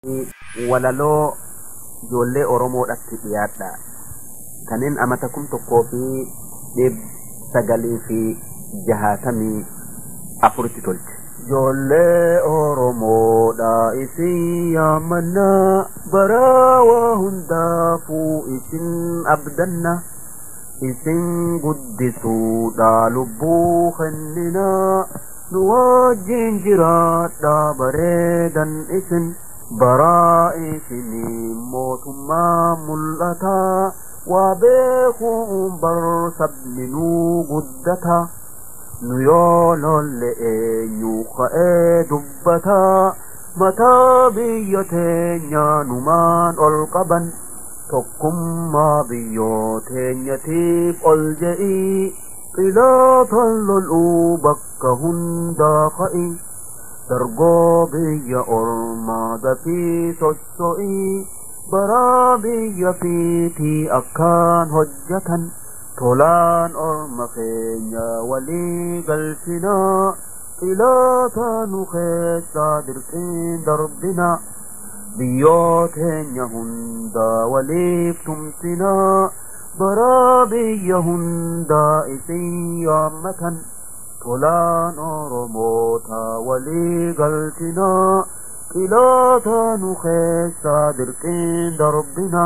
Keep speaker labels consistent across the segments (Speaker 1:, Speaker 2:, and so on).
Speaker 1: Walaloo ijoollee Oromoodhaatti dhiyaadha. Kanneen amata 1964tti tolche. Ijoollee Oromoodha isin yaamannaa, baraa waa hundaafuu isin abdanna. Isin guddisuudha lubbuu kenninaa, nu wajjin jiraadha bareedan isin. Baraa isinii mootummaa mul'ataa, waa beekuun bar sabni nuu guddata. Nu yoo lolle eenyu ka'ee dubbataa? Mataa biyya teenyaa numaan ol qaban. Tokkummaa biyyoo teenyatiif ol je'ii, xilaatan lol'uu bakka hundaa ka'i. Dargoo biyya ormaa dafii sosso'ii, baraa biyya fiitii akkaan hojjetan. Tolaan orma keenya walii galchinaa, xilaata nu keessaa dirqiin darbina. Biyyoo teenya hundaa waliif tumsinaa, baraa biyya hundaa isin yaammatan. Tolaan Oromoota walii galchinaa, xilaata nu keessaa dirqiin darbina.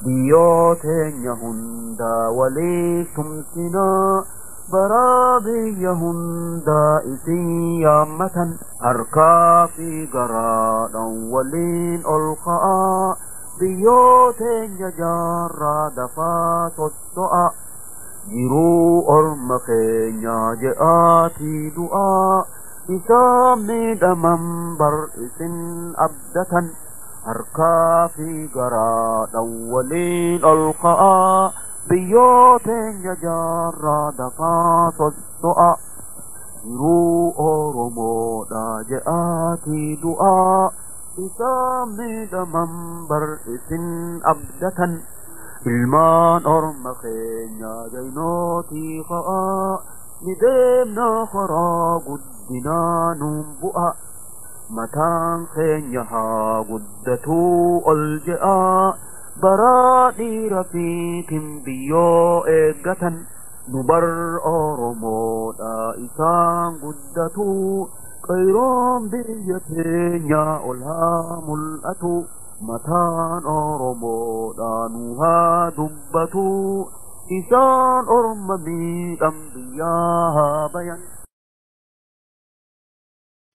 Speaker 1: Biyyoo teenya hundaa waliif tumsinaa, baraa biyya hundaa isin yaammatan. Harkaa fi garaadhaan waliin ol ka'aa, biyyoo teenya jaarraa dafaa sosso'a. Jiruu orma keenya je'aatii du'aa, isaan miidhaman bar isin abdatan. Harkaa fi garaadhaan waliin ol ka'aa, biyyoo teenya jaarraa dafaa sosso'a. Jiruu Oromoodha je'aatii du'aa, isaan miidhaman bar isin abdatan. Ilmaan orma keenya jaynootii ka'aa, ni deemna karaa guddinaa nuun bu'a. Mataan keenya haa guddatuu ol je'aa, baraa dhiira fiitin biyyoo eeggatan. Nu bar Oromoodha isaan guddatuu, qeeroon biyya teenya ol haa mul'atu. Mataan Oromoodha nu haa dubbatu, isaan orma miidhan biyyaa haa bayan.